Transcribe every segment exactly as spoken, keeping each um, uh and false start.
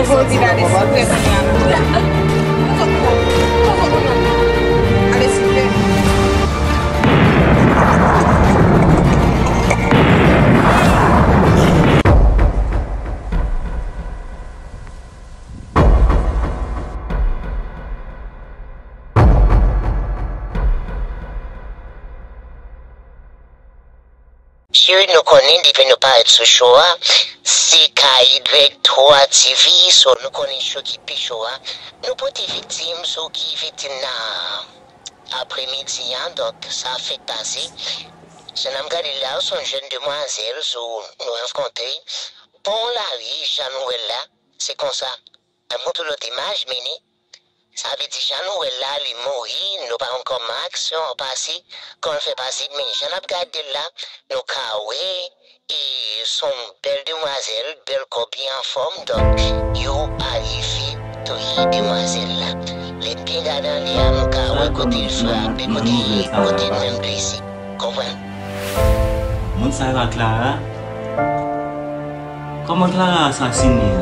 Jodi gade silvouplè kounye a la. Ale silvouplè. Cheri, nou konnen depi nou parèt sou show a, se K Y twa T V, so nou konnen show ki pi cho a. Nou pote viktim, so ki viktim nan apremidi a, donk sa fèk pase. Jan n ap gade la, se yon jèn demwazèl, so nou rankontre. Pon lari, jan nou wè l la, se konsa. Mwen montre w lòt imaj, men Sa vle di, jan nou wè l la, li mouri, nou pa konn kòman aksyon an pase, kòman l fè pase, men jan n ap gade l la, nou ka wè, e, se yon bèl demwazèl, bèl kò, byen anfòm, donk, yo arive touye demwazèl la. Lè n byen gade anlè a, nou ka wè kote l frape, kote, kote l menm blese. Konprann? Moun sa yo a Clara? Kòman Clara asasine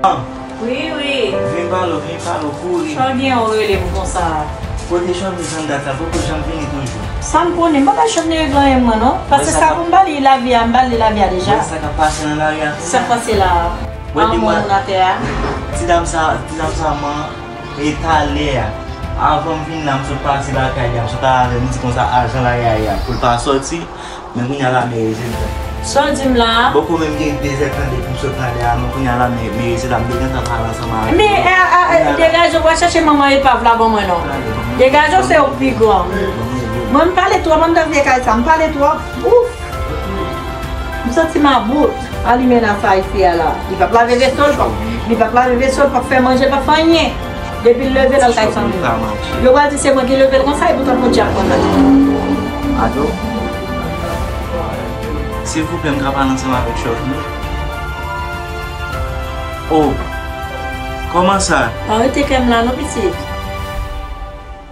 an? Wi, wi. Vin pale w, vin pale w, kouri. Sa w gen ou rele m konsa? Kote Chòvni Sandra sa poko janm vini toujou? Sa m konnen, m pa bay Chòvni regle anyen mwen non. Paske sa pou m ba li lavi a, m ba li lavi a deja. Wè sa k ap pase nan lari a kounye a? Sa k pase la a? An moun atè a? Ti dam sa, ti dam sa man, e talè a. Avan m vin la, m sot pase lakay li a, m sot al avè l, m di konsa ajan la yaya pou l pa sòti. Men kounye a la men rezilta. Sa w di m la a? Bòkò menm gen dezèdtan depi m sot nan lè a, men kounye a la men, men rezilta, m te gentan pale ansanm avèk li. Men, e, a, a, degaje w, w al chèche manman epav la ban mwen non. Degaje w, se ou k pi gran. Mwen, m pale twòp, ann nan vye kay sa, m pale twòp. Ouf! M santi m about. Alimen nan fay fi a la. Li p ap lave veso l, li p ap lave veso l, p ap fè manje, l p ap fè anyen. Depi l leve, l al kay fanmi l. Yo pral di se mwen ki leve l konsa, epoutan fon djab konsa. Alo? Silvouplè, m ka pale ansanm avèk Chòvni? Oh, kòman sa? Pa rete kè m la non, pitit.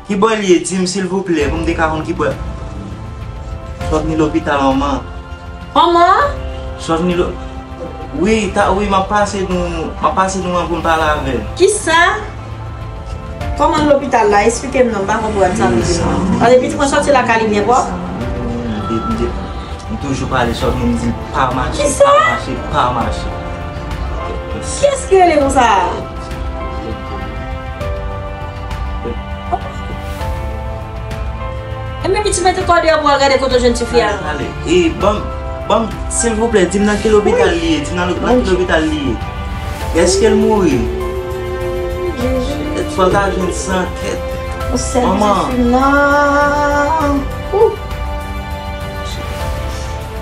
Ki bò l ye? Di m, silvouplè, pou m te ka konn ki bò. Chòvni lopital, manman. Kòman? Chòvni lo-, wi, ta, wi, m ap pase nou, m ap pase nou an pou m pale avè l. Kisa? Kòman lopital la? Esplike m non, m pa konprann sa w di m nan. Paske pitit mwen sòti lakay li byen pwòp. M te, m te, m toujou pale Chòvni, m di l pa mache, pa mache, pa mache. Kiyès ki rele konsa? Enben, pitit, mete kò deyò pou w al gade kote w jwenn tifi a. Ale, ale. E, ban m, ban m, silvouplè, di m nan ki lopital li ye, di m nan lo-, nan ki lopital li ye. Èske l mouri? Jezi. Fò l ta jwenn san, kèt. Manman.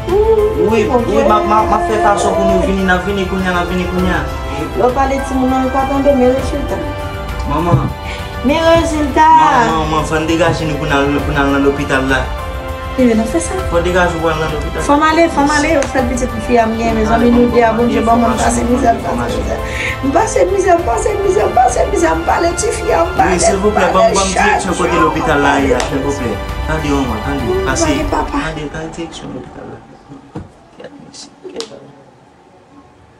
Wi, wi, m ap, m ap, m ap fè fason pou nou vini, n ap vini kounye a, n ap vini kounye a. Lè w pale timoun nan, yo pa tande, men rezilta. Manman. Men rezilta. Manman, manman, fò n degaje nou pou n al, pou n al nan lopital la. Ebyen, n ap fè sa. Fò degaje w pou al nan lopital. Fò m ale, fò m ale, yo fè pitit fi a m gen, mezanmi, nou de a, Bondye ban mwen pase mizè, pase mizè. M pase mizè, m pase mizè, m pase mizè, m pale tifi a, m pale, m pale chat. Wi, silvouplè, ban m, ban m direksyon kote lopital la ye a, silvouplè. Tande, manman, tande. Pase, tande, tande direksyon lopital la. Kèt, mesye, kèt.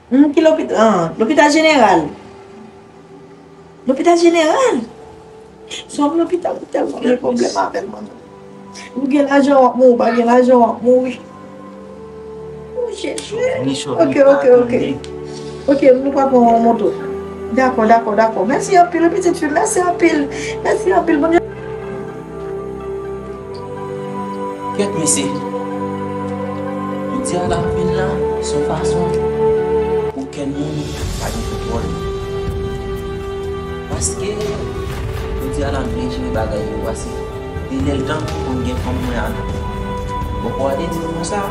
Hmm, ki lopital? Ah, lopital jeneral. Lopital jeneral? Se yon lopital ki tèlman gen pwoblèm avè l, manman. Ou gen lajan, w ap mouri, ou pa gen lajan, w ap mouri. Oh, Jezi. Ok, ok, ok. Ok, nou pa pran yon moto. Dakò, dakò, dakò. Mèsi anpil, wi, pitit fi. Mèsi anpil. Mèsi anpil, Bondye. Kèt mesye. Jodi a la m vin la, se yon fason pou kenn moun pa gen kontwòl. Paske, jodi a la m byen jere bagay yo, paske de lè l tan pou m gen fanm mwen a tou. Bòkò a te di m konsa,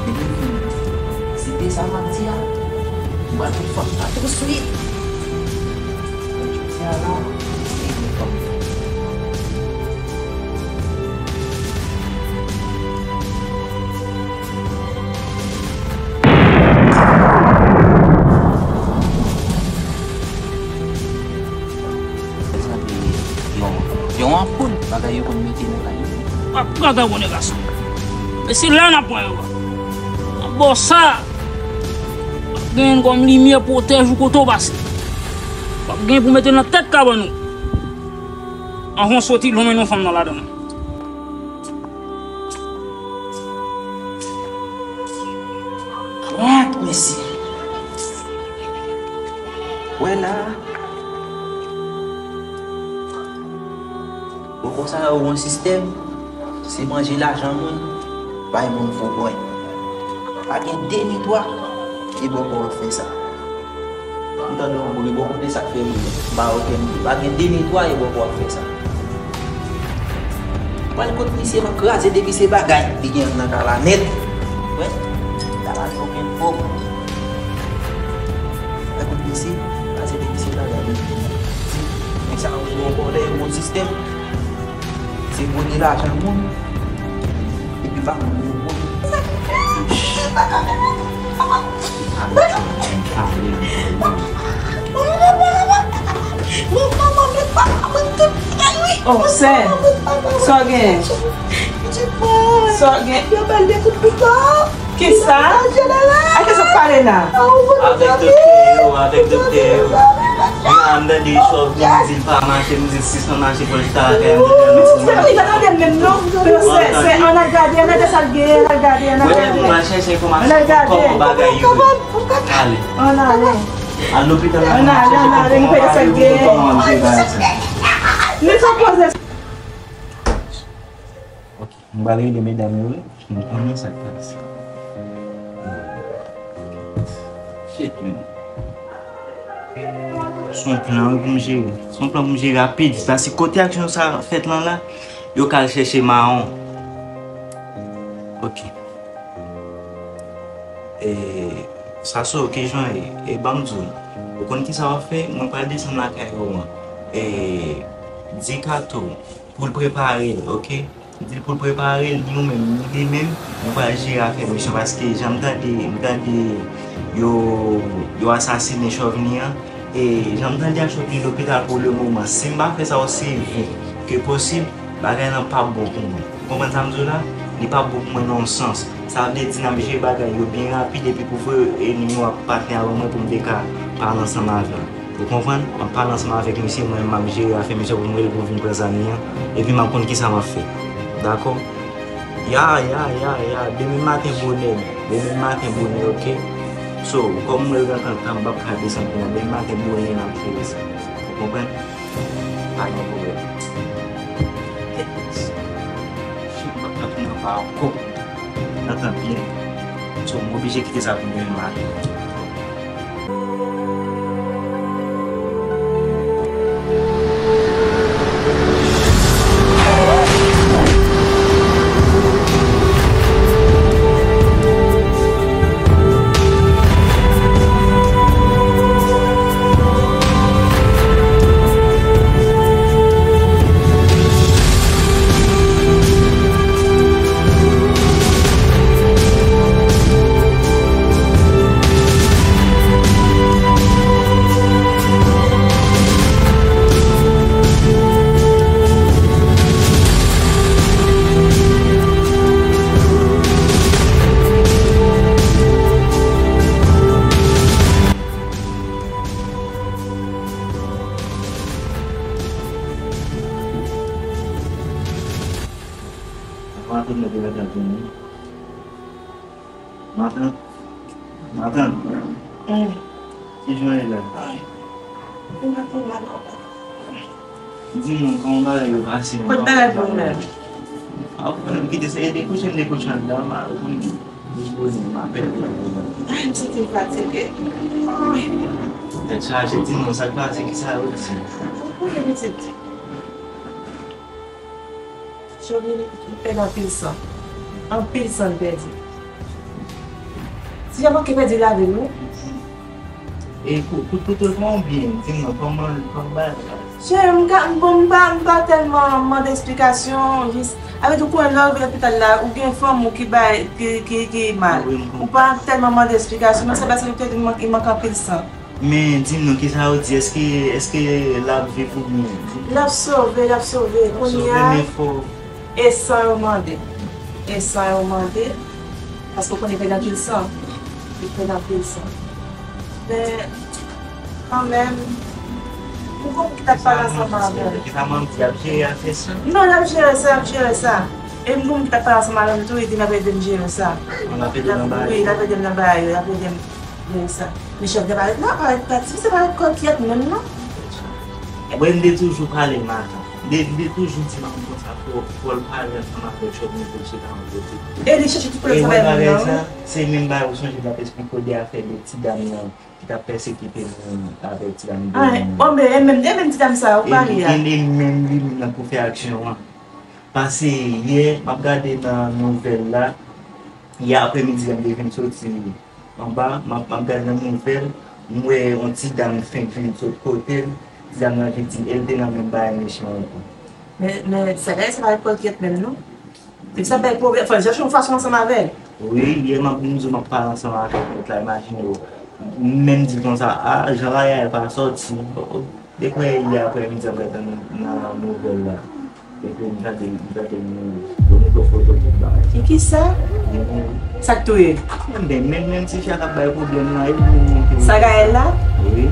depi m vini, se de sa m ap di a, m pral met fanm nan touswit. Jodi a la, m gen fanm. Sa te yon, yon anpoul bagay yo konn mete nan kay yo. W ap pran granmoun gason. Men se la n ap pran yo. N ap ba w sa. N ap Gen kòm limyè pwotèj ou kote w pase. W ap gen pou mete nan tèt kabann ou. Anvan w soti, lonmen non fanm nan ladan l. Wè, mesye. Wè la. Bon, konsa yo yon sistèm, se manje lajan moun, bay moun fo pwen. Pa gen de ni twa, e bòkò w ap fè sa. M tande yon bri bò kote sa k fè bri. Ba okenn bri. Pa gen de ni twa, e bòkò w ap fè sa. Pral kot misye, m ap kraze depi se bagay li gen nan kay la nèt. Wè, kay la okenn fòm. Pral kot misye, kraze depi se bagay li gen nan. Men sa yo bon bòlè, yo bon sistèm. Se vòlè lajan moun. Epi pa moun yo bon. Oh, sè, sa w gen? Sa w gen? Yo ba l de kout pito. Kisa? A kisa w pale la? Avèk doktè yo, avèk doktè yo. Nan, m tande chòv li, m di l pa mache, m di l sispann mache, fò l chita lakay, m di l. Men sistèm li pa tande l menm non. Men sè, sè, ann al gade, ann al gade sa l gen, ann al gade, ann al gade. Mwen menm, m al chèche enfòmasyon kòman bagay yo ye. Ale. Ann ale. Al lopital la, ann ale, ann ale, m peye sa l gen. Kòman m te bay sa. Men sa poze. Ok, m pral rele medam yo, wi. M konnen sa k pase. Shit, man. Se yon plan, wi, pou m jere. Se yon plan pou m jere rapid. Paske kote aksyon sa fèt lan la, yo ka al chèche mawon. Ok. E, Saso, kijan ye? E, ban m di w, ou konn kisa w ap fè? Mwen pral desann lakay ou an. E, di Kato pou l prepare l, ok? Di l pou l prepare l, ni ou menm, ni li menm, nou pral jere afè misye, paske jan m tande, m tande yo, yo asasinen Chovni an, e jan m tande a Chovni lopital pou le moman, si m pa fè sa osi vit ke posib, bagay lan p ap bon pou mwen. Ou konprann sa m di w la? Li p ap bon pou mwen nan yon sans. Sa vle di n ap jere bagay yo byen rapid epi pou vre enmi yo ap patnè avè mwen pou m te ka pale ansanm avè l. Ou konprann? M ap pale ansanm avèk misye, mwen menm m ap jere afè misye pou m rele pou vin pran zam li an, epi m ap konn kisa m ap fè. Dakò? Ya, ya, ya, ya, demen maten bonè, demen maten bonè, ok? So, kòm m wè l gentan tan, m p ap ka desann kounya, demen maten bonè n ap jere sa. Ou konprann? Pa gen pwoblèm. Shit, m p ap ka tounen anba ankò. Nan tan byen. So, m oblije kite sa pou demen maten. Matant, matant. Kijan w ye la? Di m non, kòman bagay yo pase? Kot bagay pou mwen? A, ou fè m kite se e dekouche m dekouche anndan, m al konn bouch bonnen, m apèl. Ay, m santi m fatige. Tèt chaje, di m non, sa k pase, kisa yo di? Ou konnen pitit. Jovini pèdi anpil san. Anpil san l pèdi. Ti jan manke pèdi lavi l, wi. E kou-, kout kouto l pran w byen, di m non, kòman l, kòman bagay la? Cheri, m ka, m bon, m pa, m pa tèlman mande esplikasyon, jis, avè di w konnen lè w rive lopital la, ou gen fanmi w ki bay, ki, ki, ki mal. Wi, m konprann. Ou pa tèlman mande esplikasyon, men se paske li te di l mank, li mank anpil san. Men, di m non, kisa yo di? Èske, èske l ap viv oubyen? L ap sove, l ap sove. Kounye a, e san yo mande. E san yo mande. Paske w konnen pèdi anpil san. Li pèdi anpil san. Men, kanmenm, m gon moun ki t ap pale ansanm avè l. Ki pa manti, y ap jere afè sa. Non, y ap jere sa, y ap jere sa. E m gon moun ki t ap pale ansanm avè m tou, li di l ap ede m jere sa. L ap ede w nan bagay yo? Wi, l ap ede m nan bagay yo, l ap ede m jere sa. Men chèf de parèt la, parèt pati, se parèt kòkyèt menm, non. Mwen, m te toujou pale matant. M te, m te toujou di manman konsa, fò, fò l pale ansanm avèk chòf mwen pou l chita yon kote. E li chèche tout pwoblèm sa bay moun nan, wi. Se menm bagay ou sonje m t ap esplike w de afè de ti dam nan ki t ap pèsekite nou avèk ti dam nan. Ay, o, men, e menm, e menm ti dam sa, ou pale a. E li, e li menm li menm nan pou fè aksyon an. Pase yè, m ap gade nan nouvèl la, yè apremidi a m te vin soti anba, m ap, m ap gade nan nouvèl, m wè yon ti dam fenk vin sot kote l, ti dam nan vin di l, e l te nan menm bagay mechan an tou. Men, men, sa dayè, se pa kòkyèt menm, non. Depi sa bay pwoblèm, fò l chèche yon fason ansanm avè l. Wi, yè m ap vin di w m ap pale ansanm avèk lòt la, imajine w. M menm di l konsa, a, jan bagay yo pa sòti. Depi yè aprèmidi m ap gade nan, nan nouvèl la. Epi m tande, m tande nou, yo montre foto tout bagay. E kisa? Sa k touye? Enben, menm, menm ti fi a k ap bay pwoblèm nan, e li menm montre. Sa Gaël la? Wi.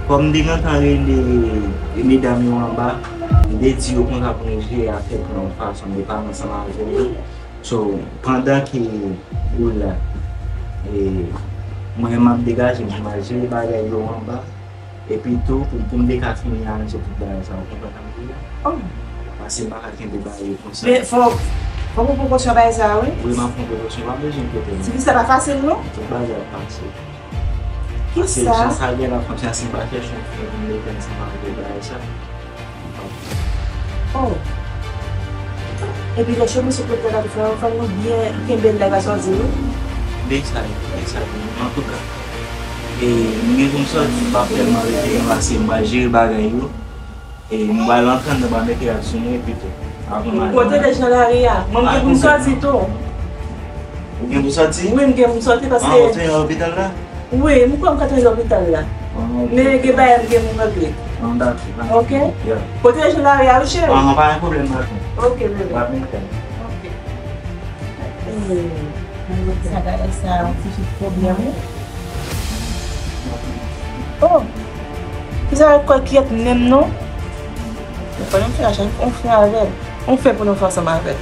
Kòm m te gentan rele medam yo anba, m te di yo konsa pou nou jere afè plan yon fason, men pa ansanm avè yo. So, pandan ke ou la, e, mwen menm m ap degaje m pou m al jere bagay yo anba. Epi tou, pou, pou m te ka fini aranjman tout bagay sa, ou konprann sa m di w la? Oh. Paske m pa ka kenbe bagay yo konsa. Men fò, fò w pran prekosyon bagay sa, wi. Wi, m ap pran prekosyon, pa bezwen enkyete w. Ti fi sa pa fasil, non? Tout bagay ap pase. Paske jan sa gen la, fò m chèche, si m pa chèche yon frè pou m mete ansanm avèk bagay sa. Oh. Epi lè chòf mwen sou kote la, fò, fò nou byen kenbe l la, l pa sòti, wi. Byen sa ye, byen sa ye. Antouka, e, m gen pou m sòti, m p ap tèlman rete gen pase, m pral jere bagay yo. E, m pral antre anndan, m pral mete rad sou mwen, epi tou. Avan m ale. Kote de jan lari a? Mwen, m gen pou m sòti tou. Ou gen pou sòti? Wi, m gen pou m sòti paske. Ah, ou te nan lopital la? Wi, m kwè m ka tounen lopital la. Ah, ok. Men gen bagay m gen pou m regle. Ah, dakò, dakò. Ok? Yeah. Pwoteje lari a, wi, cheri. Ah, pa gen pwoblèm, dakò. Ok, bebe. W ap mete m. Ok. Eh, sa gade sa, yon ti jis pwoblèm, wi. Oh! Kisa w kwè ki ap menm non? Fò nou fè ajan, on fè avè l. On fè pou nou fè ansanm avè l.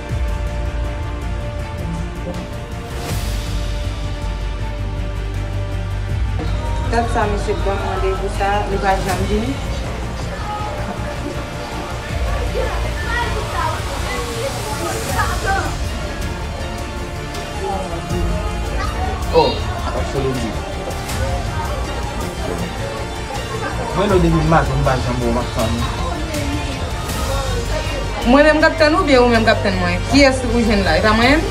Dat sa misye ban m randevou sa, li pa janm vini. Oh, ap fè lodi. Mwen lè w depi maten m pa janm wè w m ap tann ou. Mwen menm k ap tann ou oubyen ou menm k ap tann mwen? Kiyès ou jwenn la? E pa mwen menm?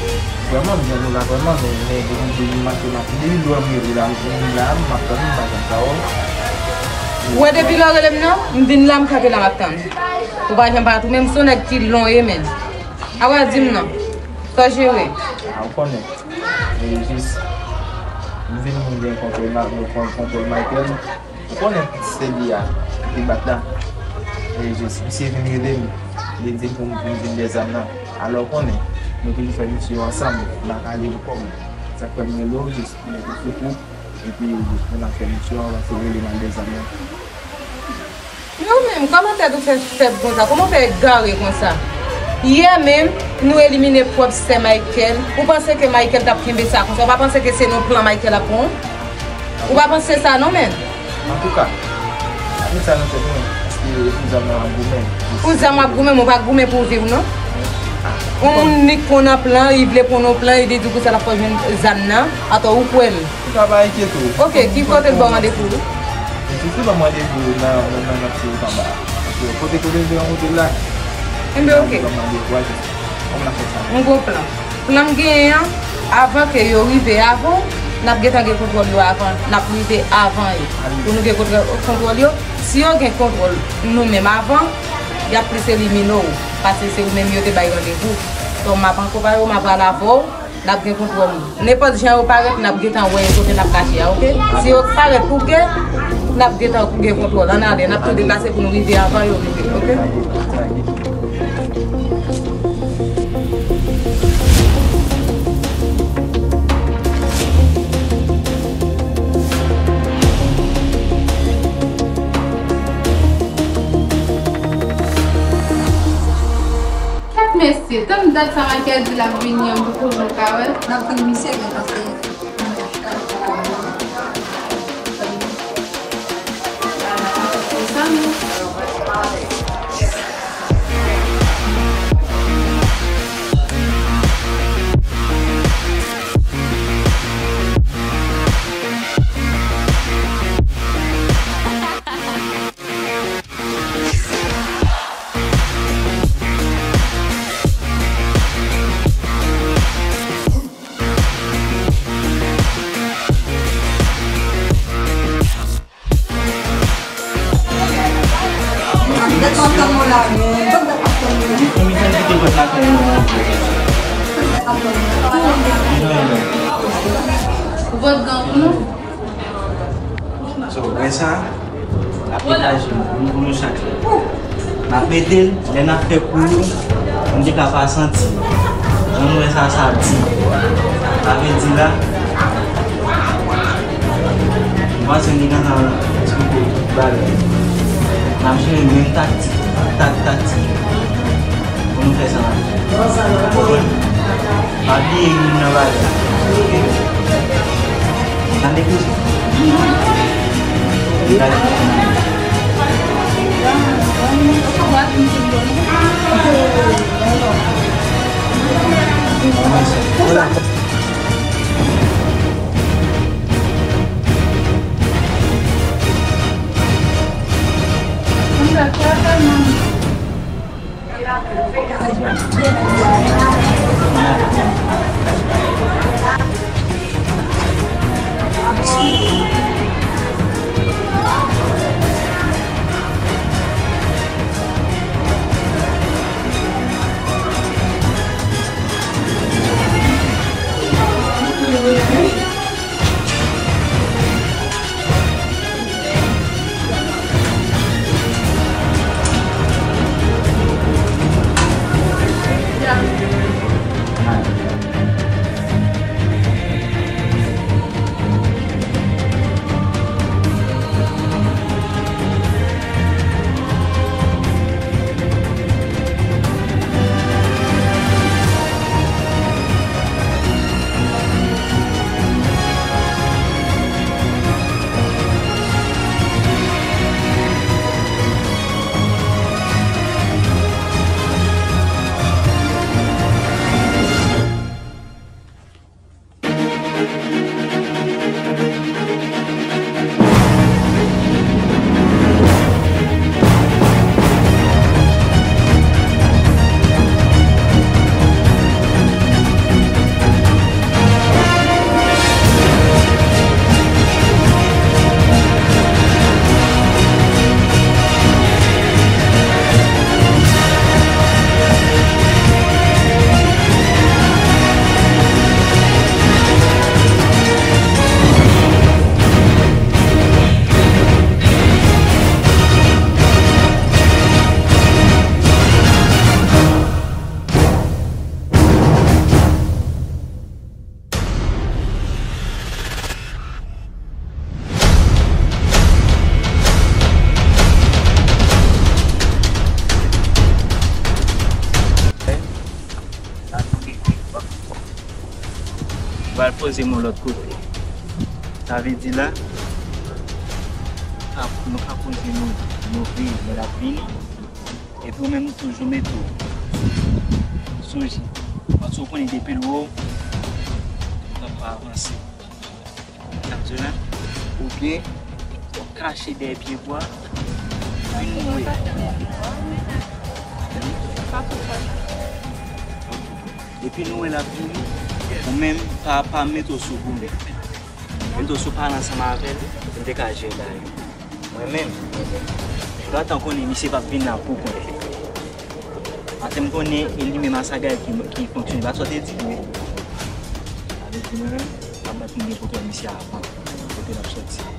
Vrèman, m jwenn ou la vrèman, men, men depi, depi maten m ap, depi lè w wè m rele la, m vin la, m ap tann ou, m pa janm ka wè w. Ou wè depi lè w rele m nan, m vin la, m kanpe la, m ap tann. Ou pa janm parèt, ou menm se yon nèg ki lon ye, men. Apa di m non. Sa w jere? A, ou konnen. E jis, m vin moun gen kontwòl, m ap pran kontwòl Michael. Ou konnen se li a ki te bat la. E jis, misye vin rele m. Li di m pou m vin vin de zam nan. Alò, ou konnen, nou vin fè misyon ansanm. M pa ka ale pou kò m. Sa k fè m rele w jis pou mete sou kou. Epi, jis pou n ap fè misyon an, paske rele m al de zam nan. Men ou menm, kòman tèt ou fè fèb konsa? Kòman w fè egare konsa? Yè menm, nou elimine pwòp sè Michael. Ou panse ke Michael t ap kenbe sa konsa? Ou pa panse ke se nan plan Michael ap pran w? Ou pa panse sa non, menm? Antouka, pa met sa nan tèt mwen, paske pou zam nan w ap goumen. Pou zam w ap goumen, men w pa goumen pou w viv, non. Yon moun nik pran w nan plan, li vle pran w nan plan, li di w konsa l ap fè w jwenn zam nan, atò ou kwè l. Ou ka pa enkyete w. Ok, ki kote l ba w randevou? Li toujou ban m randevou nan, nan, nan, nan ti wout anba a. Kote, kote l te rankontre l la. Enben, ok. Li ban m randevou a jis. Kòman n ap fè sa? M gon plan. Plan m genyen an, avan ke yo rive avan w, n ap gentan gen kontwòl yo avan, n ap rive avan yo. Pou nou gen kontwòl, kontwòl yo, si yo gen kontwòl nou menm avan, y ap plis elimine w, paske se ou menm yo te bay randevou. Donk, m ap akonpaye w, m ap pral avè w. N ap gen kontwòl. Nenpòt jan yo parèt, n ap gentan wè yo kote n ap kache a, oke? Si yo parèt pou gè, n ap gentan gen kontwòl. Ann ale, n ap tou deplase pou nou rive avan yo rive, oke? Se tann dat sa Michael di l ap vini an pou nou ka wè l. N ap tann misye gen pase. Ou pot gen pou nou? So, wè sa, l ap etaje nou, pou nou, pou nou chak lè. N ap mete l, lè n ap fè kou yo, nou te ka pa santi. Jan nou wè sa, sa di. Sa vle di la, m panse m te gentan esplike w tout bagay. N ap jere menm taktik, tak, taktik pou nou fè sa mache. Ou konprann? Pa bliye youn nan bagay. Tande koze. Gade. Pral poze m yon lòt kote. Sa vle di la, nou ka poze nou, nou veye lè l ap vini. Epi ou menm toujou mete w sou je. Paske ou konnen depi l wè w, ou p ap pa avanse. Sa vle di la, oubyen ou kache dèyè pyebwa, epi nou wè. Epi nou wè l ap vini, ou menm pa, pa mete w sou goumen. Mete w sou pale ansanm avè l, pou n te ka jere bagay yo. Mwen menm, m gentan konnen misye p ap vin la pou kont li. Paske m konnen e li menm a sa gade ki, ki fonksyone. Pa sa w te di m wi. Sa vle di mwen menm, m ap mèt pou m gen kontwòl misye avan kote l ap sòti.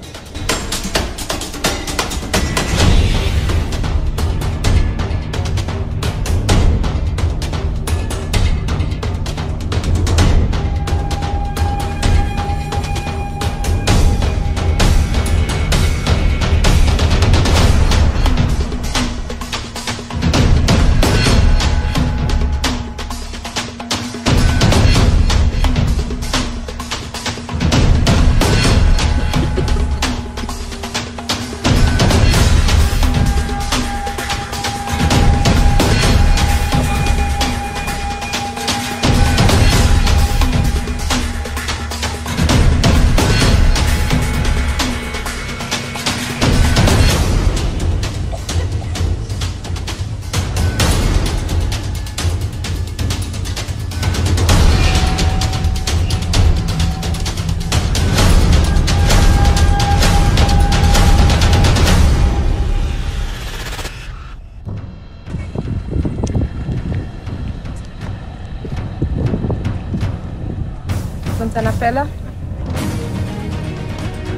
Konn sa n ap fè la?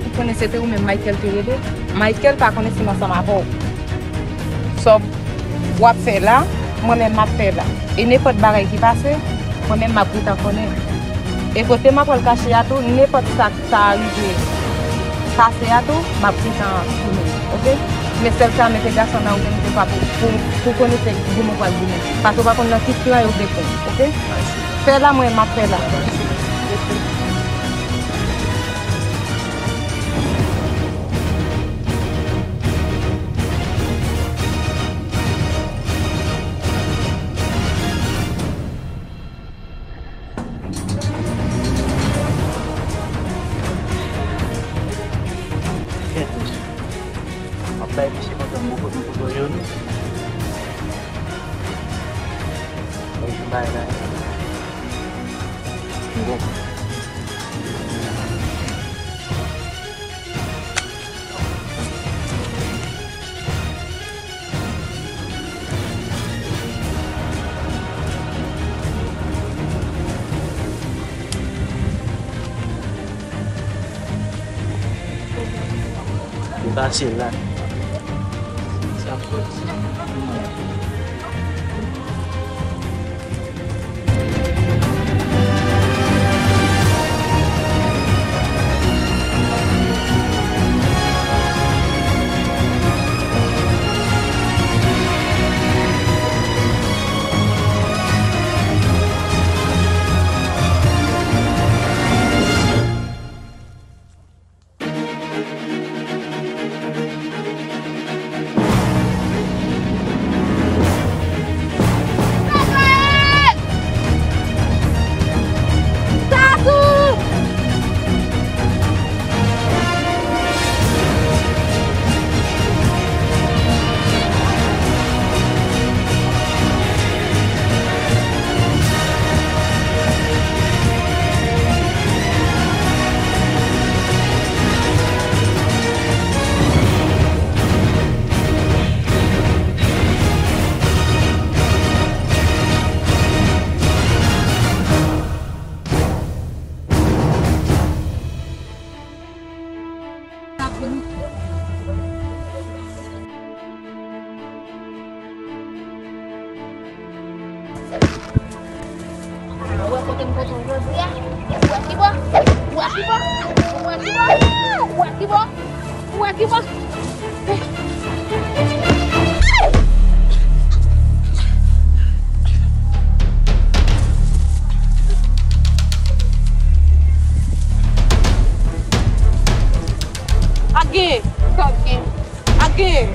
Ou konnen se te ou menm Michael te rele? Michael pa konnen si m ansanm avè w. Sa w ap fè la, mwen menm m ap fè la. E nenpòt bagay ki pase, mwen menm m ap gentan konnen. E kote m ap pral kache a tou, nenpòt sa k ta rive pase a tou, m ap gentan konnen, oke? Men sèl sa, mete gason nan ou gen pou, pou, pou konnen se goumen ou pral goumen. Paske ou pa konn nan ki plan yo vle pran, oke? Fè la, mwen, m ap fè la. M ap bay misye kontan m poko, m poko jwenn ou. Mwen jwenn bagay la. Bon. Li pase la. Ou wè kote m pote w jodi a? Ou wè ki bò? Ou wè ki bò? Ou wè ki bò? Ou wè ki bò? Ou wè ki bò? Ak gen. Ak gen.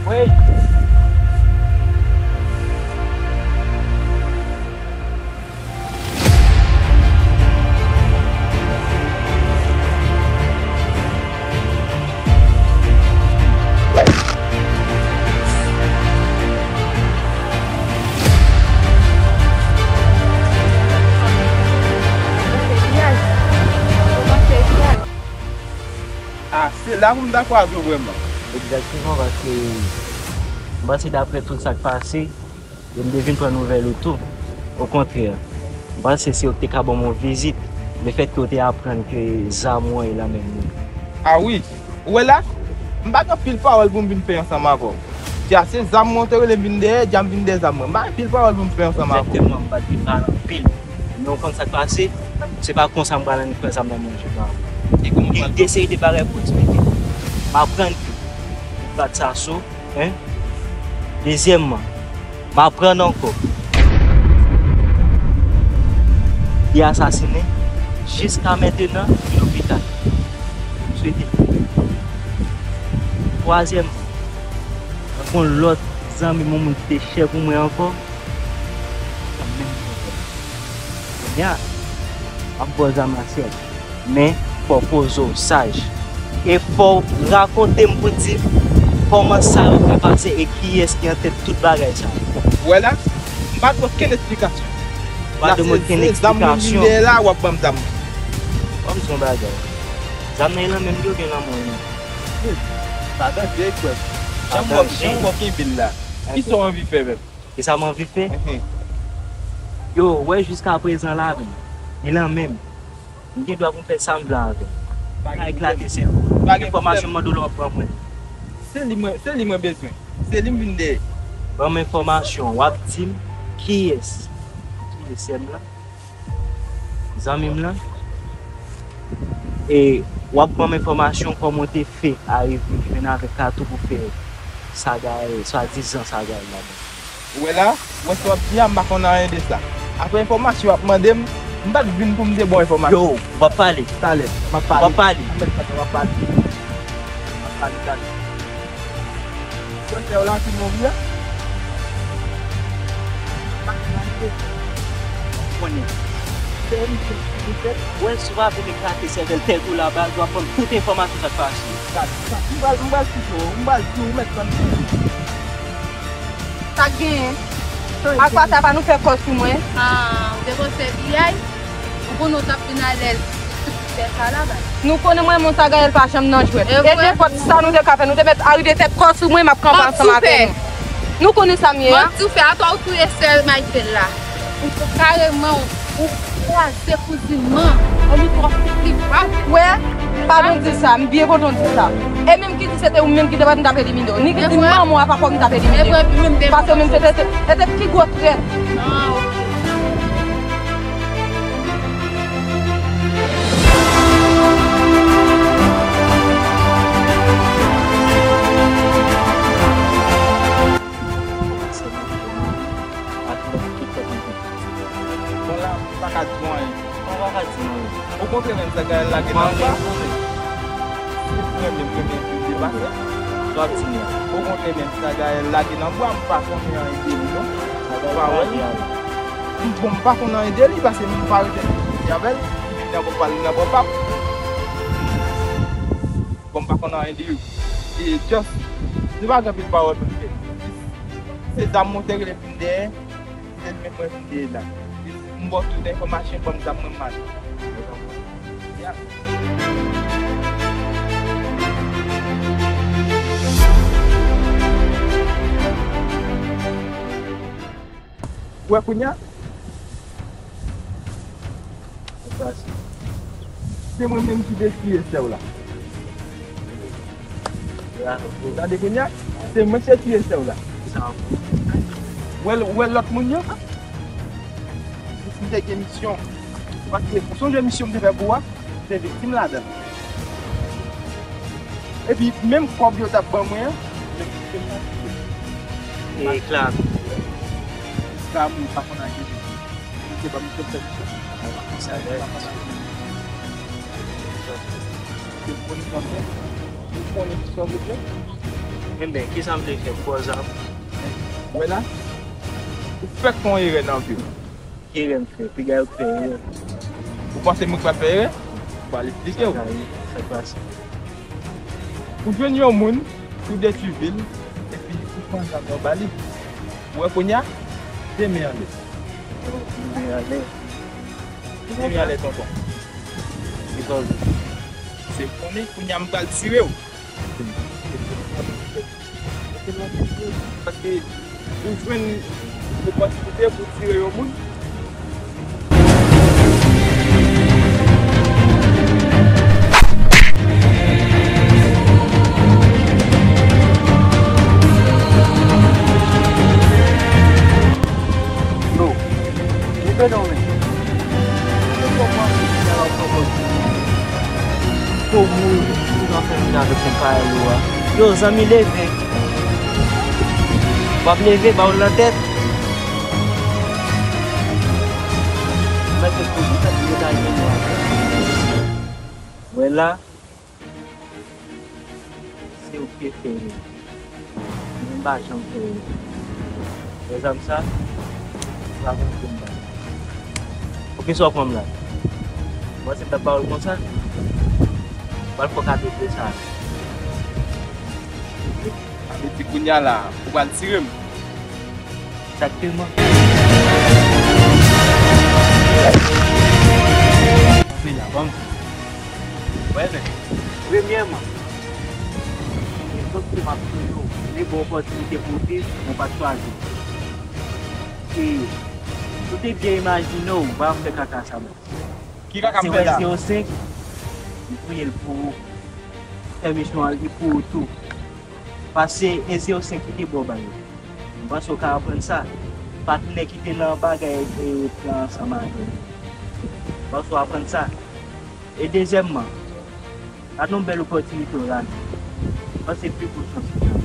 Wi. Ah, se la pou m dakò avè w vrèman. Egzakteman, paske m panse daprè tout sa k pase, yo m te vin pran nouvèl ou tou. Okontrè, m panse se yo ki te ka ban m yon vizit, lefètke yo te aprann ke zam ou an e nan men m. Ah wi, ou wè la? M pa gen anpil pawòl pou m vin fè ansanm avè w. Dja se zam mwen ou te rele m vin dèyè, dja m vin dèyè zam mwen. M pa gen anpil pawòl pou m fè ansanm avè w. Egzakteman, m pa t vin pale anpil. Men w konn sa k pase? Se pa konsa m pral annik pran zam nan men w, Jeba. Gen de seri de bagay pou eksplike. M aprann ke bat sa so, en. Dezyèmman, m aprann ankò, li asasinen, jiska mentenan, li lopital. M swete l. Twazyèmman, gen yon lòt zanmi mwen, moun ki te chè pou mwen ankò, sa menm pwoblèm. Kounye a, m ap ba w zam nan syèl. Men, fò w poze w saj. E fò w rakonte m pou di kòman sa yo fè pase e kiyès ki antèt tout bagay sa yo. Ou wè la, m pa dwe okenn esplikasyon. Ou pa dwe okenn esplikasyon. Zam mwen vin dèyè la, w ap ban m zam mwen. Ban m di yon bagay. Zam nan e nan men m li oubyen nan men w li? Pa danje, frè m. Jan m wè w kenbe l la. Kisa w anvi fè menm? E sa m anvi fè? Yo, wè jiska prezan la menm, li nan men m. M gen dwa pou m fè sa m vle avè l. Pa eklate, se enfòmasyon m mande w la w ap ban mwen. Se li mwen, se li mwen bezwen. Se li m vin dèyè. Ban m enfòmasyon, w ap di m kiyès. Kiyès sè m lan? Zanmi m lan? E w ap ban m enfòmasyon kòman w te fè arive jwenn avèk Kato pou fè saga, swadizan saga ladan. Ou wè la, ou wè sa w ap di a, m pa konn anyen de sa. Apre enfòmasyon w ap mande m, m pa t vin pou m te ba w enfòmasyon. Yo, w ap pale. Talè, m ap pale. W ap pale. M ap pale, m ap pale, talè. Sa w fè w la ki mouri a? M konnen. Se misye ki fè. Wè, si w pa vin eklate sèvèl tèt ou la, baz, w ap konn tout enfòmasyon sa k pase. Gad, m pral, m pral kite w, m pral di w, ou mèt tann. Sa k genyen? Ak pa sa pa nou fè kò sou mwen. Ah, ou te panse biyay? Ou konnen w t ap vin alèz sou ti pistè sa la, baz. Nou konnen mwen, mwen, Sagayèl pa janm nan jwèt. E vre? Nenpòt sa nou te ka fè, nou te mèt arive tèt kò sou mwen, m ap kanpe ansanm avè nou. Nou konnen sa m ye a. Mwen di w fè, atò w touye sè Michael la. Ou kareman, ou kraze kouzin mwen. Ou twò fouti pa. Wè, pa vin di sa, m byen kontan w di sa. E menm ki di se te ou menm ki te pral m t ap elimine w. Ni ki di manman w a pa fò m t ap elimine w. Paske ou menm se te, se te pi gwo trèt. Ah, ok. Bon, la, m pa ka di w anyen. Ou pa ka di m anyen. Okontrè, menm Sagayèl lage nan bwa. Si w renmen m, renmen m, depase. Sa w ap di m la? Okontrè, menm Sagayèl lage nan bwa, m pa konnen anyen de li, non. Ou pa wè li? M, bon, m pa konn anyen de li, paske m pa rete avè l. Li nan bò pa, li nan bò pa. Bon, m pa konn anyen de yo. E just, nou pa gen anpil pawòl pou n fè. Se zam mwen te rele vin dèyè, se l menm mwen vin dèyè la. M ba w tout enfòmasyon, ban m zam mwen, m ale. Ya. Ou wè kounye a? Se mwen menm ki te tiye sè w la. Gade kounye a, se mwen ki te tiye sè w la. Ou wè, ou wè lòt moun yo? M te gen misyon. Paske, ou sonje misyon m te fè pou ou a? Se viktim ladan l. Epi, menm kòb yo t ap ban mwen an, e klam. Klam, ou pa konn anyen. Misye ban m tout sèvis. Sa vre. Ou konnen sa w vle fè? Enben, kisa m vle fè? Ba w zam. Wè la, ou fèk fè yon erè nan vi w. Ki erè m fè? Piga yo k fè erè. Ou panse mwen k pral fè erè? Ou pral esplike w. Sa k pase? Ou jwenn yon moun, ou detwi vi l, epi ou pran zam nan ou ba li. Ou wè kounye a, de men anlè. De men anlè. De men anlè, tonton. Ki koz? Se konnen kounye a m pral tire w. Paske ou jwenn opòtinite pou tire yon moun. Yo, zanmi, leve. W ap leve, ba w l nan tèt. Mèt kouri, mèt kouri, mèt kouri. Wè la, se ou ki fè li. Mwen pa janm fè li. Wè zam sa, se pa mwen ki pran l. Poukisa w pran m la? Ou panse m t ap ba w l konsa? Ou pral fè w kado vre sa. Epi kounye a la, ou pral tire m. Egzakteman. Kanpe la, ban m. Wè, men, premyèman, se sòt ke m ap di w, se bon opòtinite pou w viv, men w pa t chwazi. E ou te byen imajine w, w pa ap fè kaka sa, men. Ki kaka m fè la? Zewo senk, li touye l pou ou. Fè misyon an, li pou ou tou. Paske e zewo senk ki te ba w bagay. M panse w ka aprann sa. Patnè ki te nan bagay, e, plan ansanm avè m. M panse w aprann sa. E dezyèmman, pa t yon bèl opòtinite w rate. M panse pi gwo chans ou rate.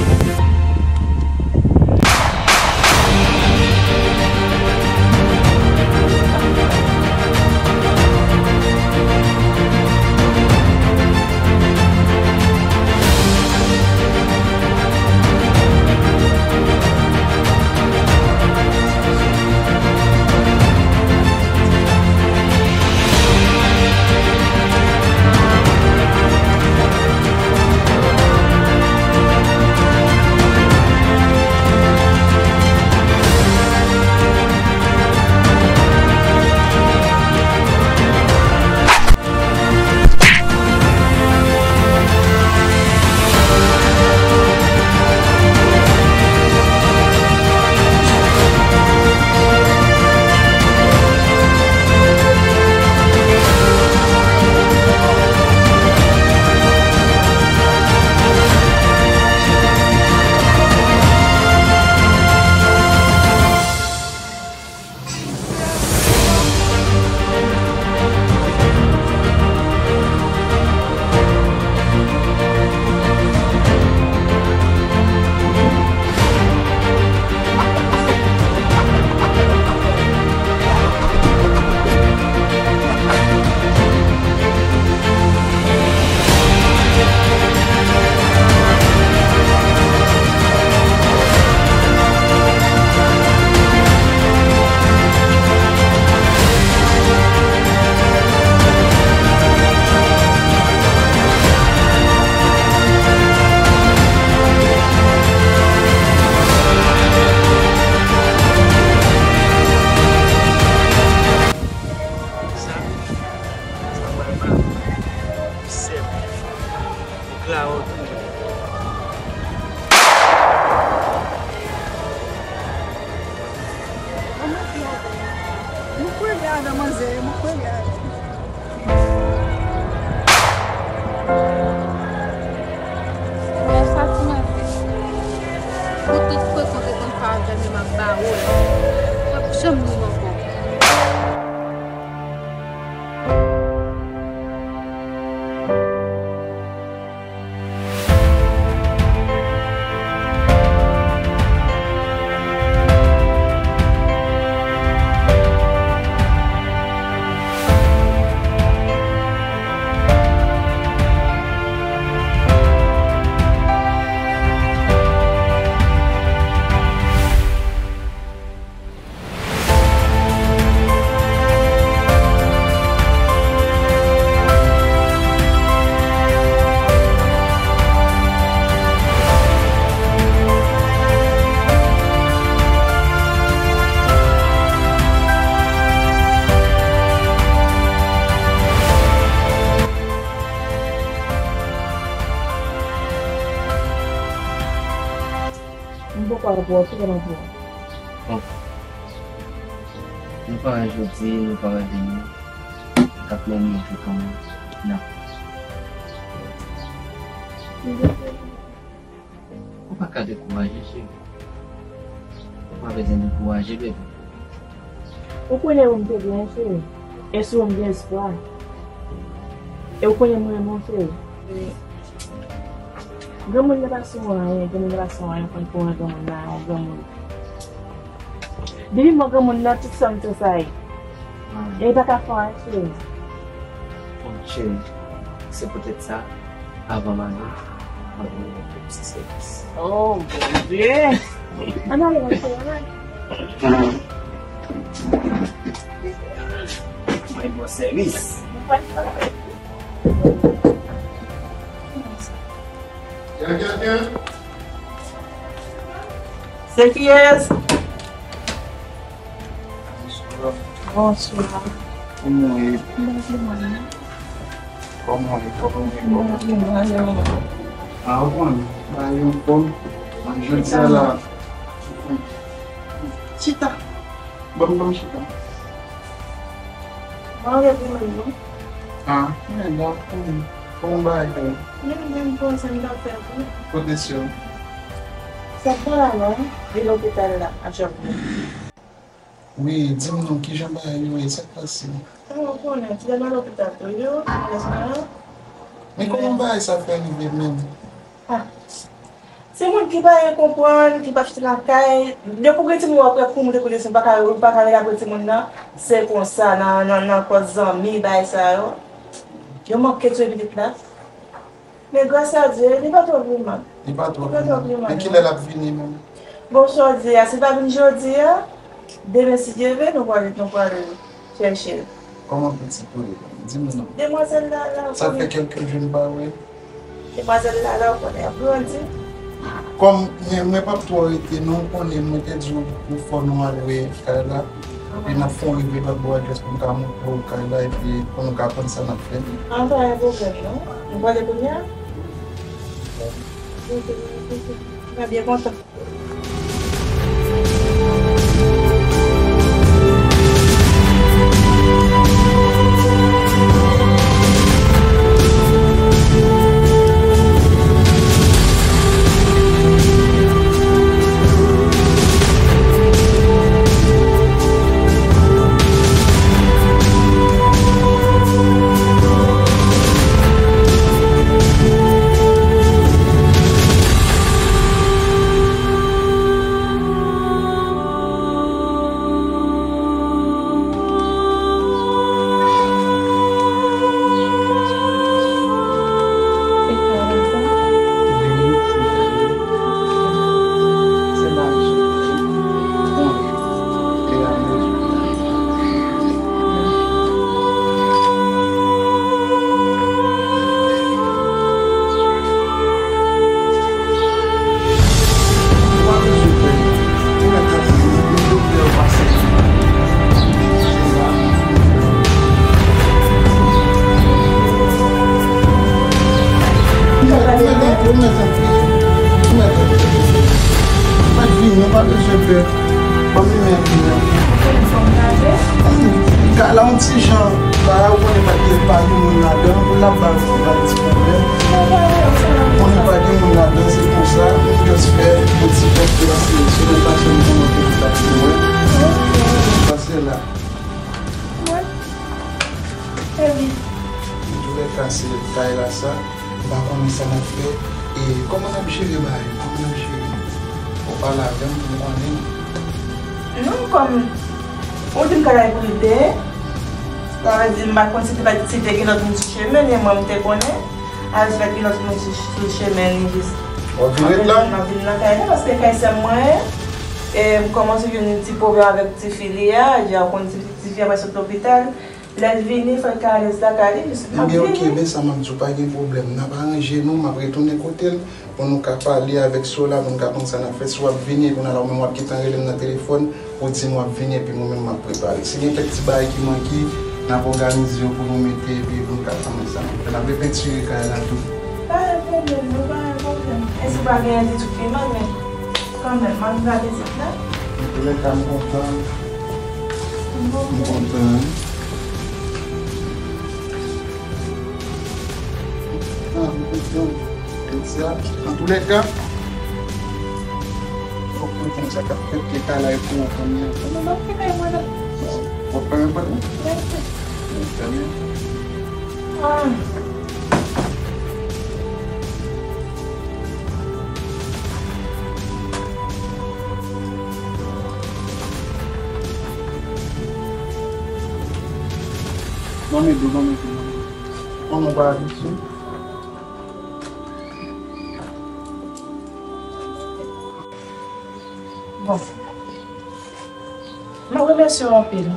Sa, sa pral mal. Sèm. Ou klawon tou. Mwen kwele adan manzè, mwen kwele adan. Wè sa ti maten. Pou tout frekante konn pa avè m, m ap ba ou l. P ap janm rive ankò. M poko al pran w, ki lè m ap pran w? Bon. Nou pa wè jodi, nou pa wè demen. N ap mennen jou kanmenm. N ap. Ou pa ka dekouraje, cheri. Ou pa bezwen dekouraje, bebe. Ou konnen ou m te gen, cheri. E sou ou m gen espwa. E ou konnen m renmen w, cheri. Wi. Granmoun nan pa sou anyen, granmoun nan pa sou anyen, konn pou yon granmoun nan, yon granmoun. Depi mwen granmoun nan, tout sa m tou sa ye. E li pa ka fè anyen, cheri. Bon, cheri, se poutèt sa, avan m ale, m ap vin rann yon ti sèvis. Oh, Bondye! Ann ale, mon cheri, ann ale. Mwen bon sèvis. Se kiyès? Bonswa. Bonswa. Kòman w ye? Kòman w ye? Kòman w ye? Kòman w ye? Ah, ou konn, bagay yo anfòm. Jodi a la. Chita. Ban m, ban m chita. Mwen rete menm non. Ah, men la, kòman, kòman bagay yo? Menm, menm, bon, sa m t ap fè tou. Kote sè w? Sa pa la non, li lopital la, aktyèlman. Wi, di m non, kijan bagay yo ye, sa k pase? Sa w konnen, ti dam nan lopital toujou, ti dam nan. Men kòman bagay sa fè rive menm? Ah. Se moun ki pa gen konprann, ki pa chita lakay. Depi w gen timoun w ap wè kouri monte kou desann, pa ka, pa ka rele apre timoun nan. Se konsa, nan, nan, nan kòs zanmi, bagay sa yo. Yo manke touye pitit la. Men gras a Dye, li pa twò pi mal. Li pa twò pi mal. Men kilè l ap vini menm? Bon, jodi a, si l pa vin jodi a, demen, si Dye vle, nou pral, nou pral chèche l. Kòman pitit ou ye? Di m non. Demwazèl la, la, sa fè kèlke jou m pa wè. Demwazèl la, la, ou konnen, ap grandi. Kòm mwen, mwen p ap twò rete, non, ou konnen, mwen te di w pou fò nou al wè kay la. Epi n ap fè yon rive lòt bò a, jis pou m ka montre w kay la, epi pou nou ka konn sa n ap fè. An, pa gen pwoblèm, non. Nou prale kounye a? Mwen byen kontan. Mwen vini, ou pa bezwen pè. Ban m limyè, limyè. Kay la yon ti jan, bagay ou konnen pa gen, pa gen moun ladan, pou l ap ba, ba ti pwoblèm. Konnen pa gen moun ladan, se konsa, nou just fè yon ti fèt pou la sou, sou lòt pase m konnen ke tout ap fini, wè. Pase la. Antouka, se kay la sa. M pa konnen sa n ap fè. E kòman n ap jere bagay yo? Kòman n ap jere? Fò w pale avè m pou m konnen. Non, kòm ou di m kay la prive, sa vle di m pa konn si te, si te gen lòt moun sou chemen, men mwen m te konnen. Alò, si pa t gen lòt moun sou, sou chemen, li jis. W ap vin ret la? M ap vin nan kay la, paske kay sè m mwen ye. E m kòmanse jwenn yon ti pwoblèm avèk tifi li a, jan w konn ti, tifi a pral sot lopital. Lè l vini, fò l ka alèz lakay li, m ap vini. Ebyen, oke, men sa m ap di w, pa gen pwoblèm. N ap aranje nou, m ap retounen kote l, pou nou ka pale avèk sè w la, pou nou ka konn sa n ap fè. Si w ap vini, kounye a la, ou menm w ap gentan rele m nan telefòn, pou di m w ap vini, epi mwen menm m ap prepare. Si gen kèk ti bagay ki manke, n ap òganize yo pou nou mete, epi pou nou ka fè sa n ap fè. N ap repentire kay la tou. Pa gen pwoblèm, non, pa gen pwoblèm. Èske pa gen ti tout ki mal, men kanmenm, m ap gade ti la. Antoulèka, m kontan. M kontan. Ah, m kontan. Tout sa. Antoulèka, fòk mwen konn sa k ap fèt, ke kay la e pou ou konnen. Mwen pa fè kay mwen la. W ap fèmen pòt la? Mwen fèmen. Ah. Ban m ede w, ban m ede w, ban m ede w. Ban m yon bagay, mesye. Bon. Mwen remèsye w anpil.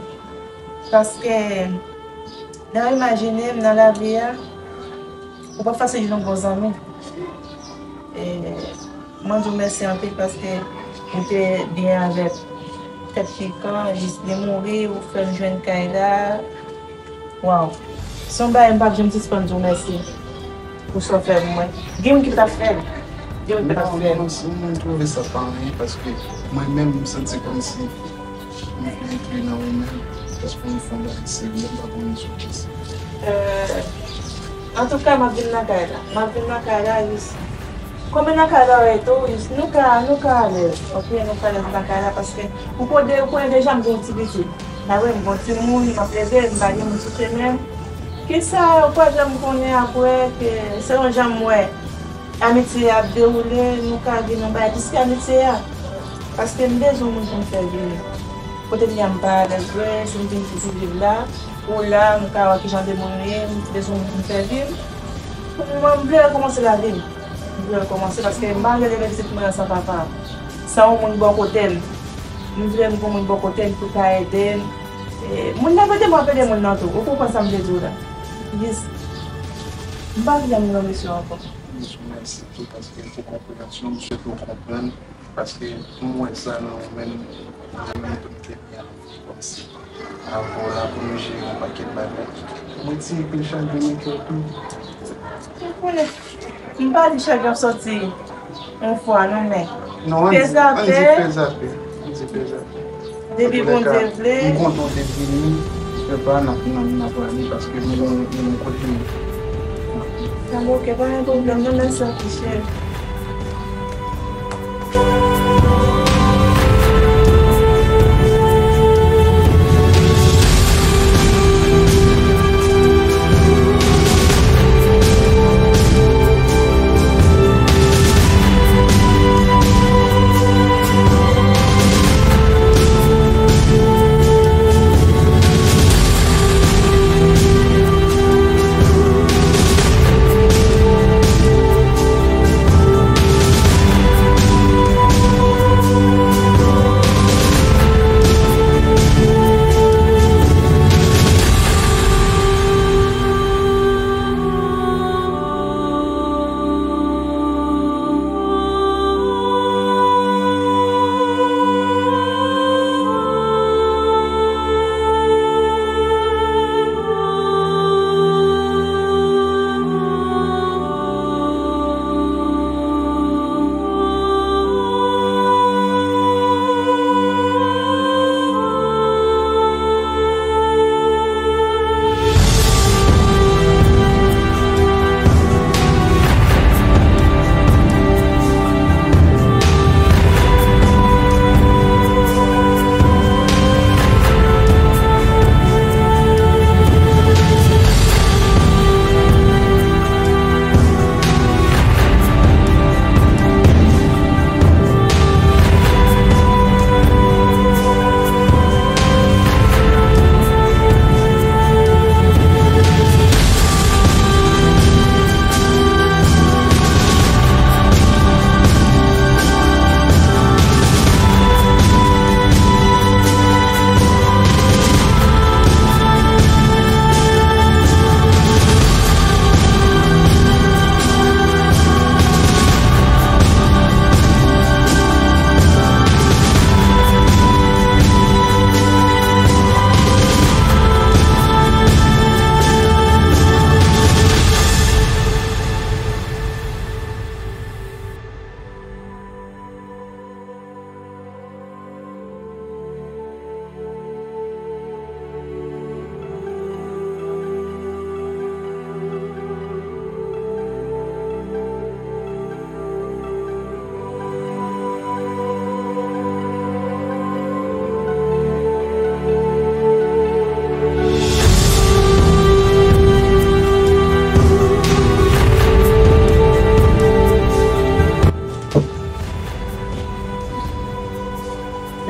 Paske, nan imajine m, nan lavi a, ou pa fasil jwenn yon bon zanmi. E, mwen di w mèsi anpil paske ou te byen avèk Tèt Pikan, jis li mouri, ou fè m jwenn kay la. Waw. Se yon bagay m p ap janm sispann di w mèsi pou sa w fè pou mwen. Gen moun ki pa t ap fè l. Gen moun ki pa t ap fè l. Non, non, si mwen twouve sa pa anyen, paske mwen menm, m santi kòmsi m vin enkli nan ou menm, paske w fè yon bagay serye, m pa konnen sou kisa. Euh, antouka, m ap vin nan kay la. M ap vin nan kay la, jis. Kòm nan kay la, w tou, jis, nou ka, nou ka alèz. Ok, nou ka alèz nan kay la, paske ou konnen, ou konnen deja m gen yon ti pitit. Sa vre, m gen yon timoun, m ap leve, m pa gen moun sou chemen m. Kisa, ou pa janm konnen apre, ke se yon jan m wè amitye a ap dewoule, nou ka gen yon bagay plis ke amitye a. Paske m bezwen moun pou m fè viv. Kote m ye a m pa alèz vre, si m te vin soti viv la, ou la, m ka wè kijan de moun nou ye, m bezwen moun pou m fè viv. Mwen, m vle rekòmanse lavi m. M vle rekòmanse paske m pa vle leve pitit mwen an san papa, san yon moun bò kote m. M vle m gen yon moun bò kote m pou ka ede m. E, moun nan ap ede m, w ap ede moun nan tou. Ou konprann sa m vle di w la? Jis, m pa vle m granmesi w ankò. Jis mèsi tou paske pou konpreyansyon, m swete w konprann. Paske m wè sa nan ou menm, mwen menm tou m te byen anvi kòmsi. Avè w la pou nou jere yon pakèt bagay. Mwen ti enpil chagren nan kè w tou. Ou konnen, m pa di chagren ap sòti yon fwa non, men non, ann di, ann di fè zape. Ann di fè zape. Depi Bondye vle. M kontan w te vini. Epa, n ap, n ap, n ap prale paske nou gon, nou gon kote nou. Sa bon, ok, pa gen pwoblèm, non, mèsi anpil, cheri.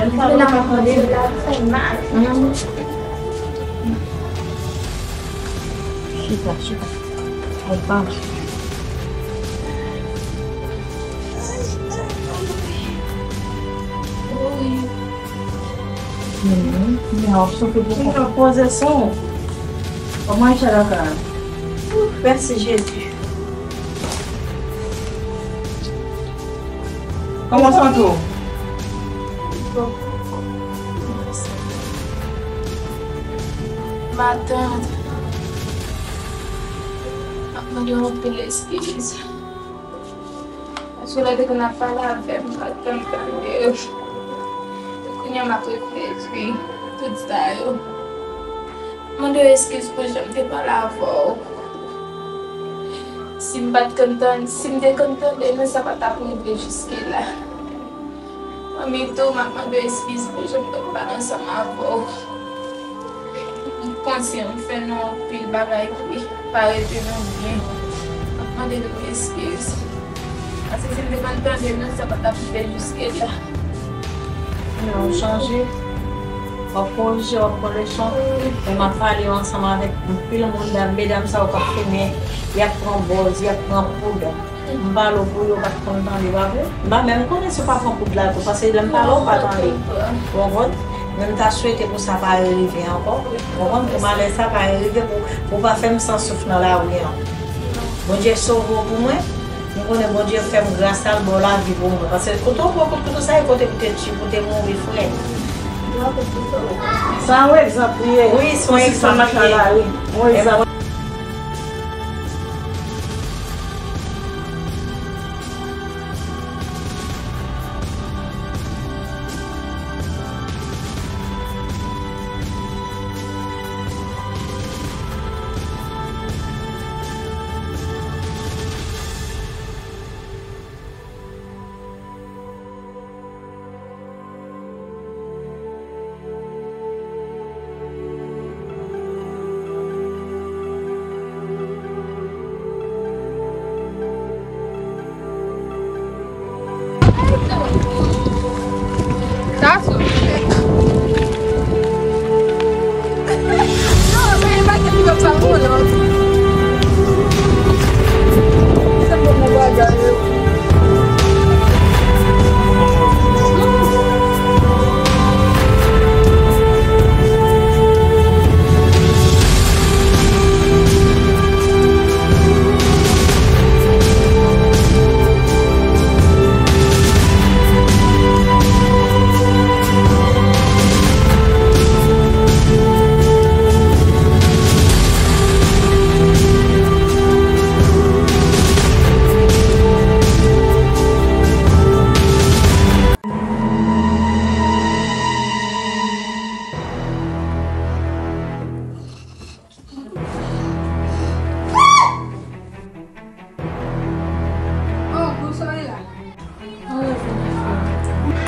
Lè m pale, m ap pale, l ap fè mal. Mhm. Chita, chita. Al pa. Poze sou ou. Kòman e fè lakay? Mèsi Jezi. Kòman w santi w? Matant, m ap mande w anpil eskiz. Paske lè w te konn ap pale avè m, m pa t konn tande w. Kounye a m ap reflechi tout sa yo. Mande w eskiz pou jan m te pale avè w. Si m pa t konn tande, si m te konn tande nou, sa pa t ap rive jiske la. Manmi tou, m ap mande w eskiz pou jan m t ap pale ansanm avè w. M konsyan m fè nou anpil bagay ki pa rete nou byen. M ap mande nou eskiz. Paske si m te konn tande nou, sa pa t ap rive jiske la. Men w chanje. W ap korije, w ap pran leson. Men m ap pale yo ansanm avèk anpil moun, dam, medam sa yo k ap fimen, y ap pran bòz, y ap pran poud. M pale w pou yo pa t konn tande, pa vre? M pa menm konnen si w pa pran poud la tou, paske lè m pale w pa tande. Ou konprann? Men m ta swete pou sa pa rerive ankò. Ou konprann? Pou malè sa pa rerive, pou, pou pa fè m san souf nan lari an. Bondye sove w pou mwen. M konnen Bondye fè m gras la, l ba w lavi pou mwen. Paske kote w pran kout kouto sa, e kote pou te tchip, pou te mouri frèt. Sa yon egzanp li ye. Wi, se yon egzanp li ye. Yon egzanp.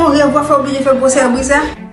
Yon rèv w ap fè, oblije fè l gwo sèl bri sa.